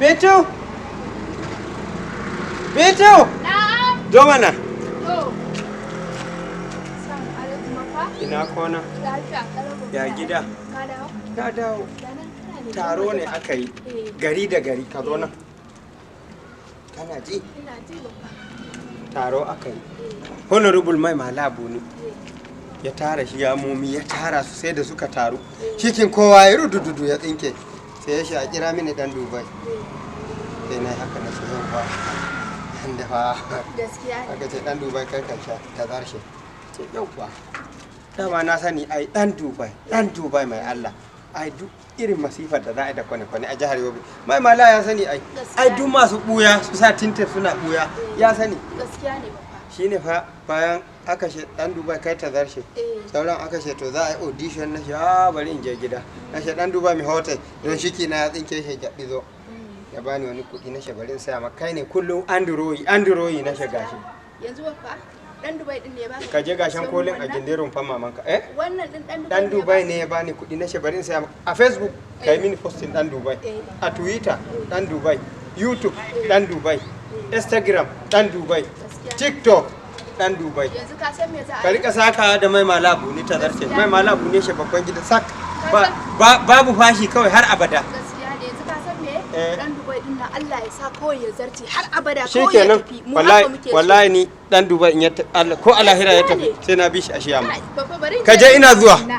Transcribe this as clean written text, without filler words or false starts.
Bintu! Bintu! Na'am. Zo mana. To. Assalamu alaikum, Baffa. Ina kwana? Lafiya kalau, Baffa. Ya gida? Ka dawo? Na dawo. Da nan kana ne. Taro ne aka yi. Eh. Gari da gari, ka zo nan. Kana ji? Ina ji, Baffa. Taro aka yi. Eh. Honorable Mai Mala Buni. Eh. Ya tara shi yamomi, ya tara su sai da suka taru. Cikin kowa ya rudududu ya tsinke. Sai ya shi a kira mini dan Dubai. Eh. Sai na yi haka, na ce yau ba. Da fa. Gaskiya ne. Aka ce dan Dubai kai kan sha ta zarshe. Ce yau ba. Dama na sani ai dan Dubai, dan Dubai mai Allah. Ai duk irin masifar da za a yi da kwane-kwane a jihar Yobe. Mai Mala ya sani ai. Ai duk masu buya su sa tinted suna buya ya sani. Gaskiya ne, Baffa. Shine fa bayan aka ce dan Dubai kai ta zarshe. Eh. Sauran aka ce to za a yi audition, na shi a bari in je gida. Na ce dan Dubai mi hotel don shiki na ya tsinke shi jaɓi zo. Ya bani wani kuɗi, na ce bari in saya maka, kai ne kullum androyi androyi, na ce gashi. Yanzu Baffa, dan Dubai din ne ya baka? Ka je gashan Sai kolin a wannan? gindin rumfan mamanka. Eh? Wannan din dan Dubai Dan ne ya Dubai baka? Ne ya bani kuɗi, na ce bari in saya maka. A Facebook kai mini posting dan Dubai. Eh. A Twitter dan Dubai, YouTube dan Dubai, Instagram dan Dubai, Gaskiya. TikTok dan Dubai. Yanzu ka san me za a Ka yi? rika saka da Mai Malabu ni ta zarce. Mai Malabu ne shi babban gida sak. Ba, Ka babu fashi kawai har abada. Gaskiya ne. Yanzu ka san me? Eh. Dan Dubai din nan, Allah ya sa kawai ya zarce har abada, kawai ya Shikenan. tafi. Mu haka Wallahi muke so. wallahi ni dan Dubai in ya Allah ko a lahira ya Gaskiya tafi ne. sai na bi shi a shiya mu. Kai, Baffa, bari in Ka je, ina zuwa. Na.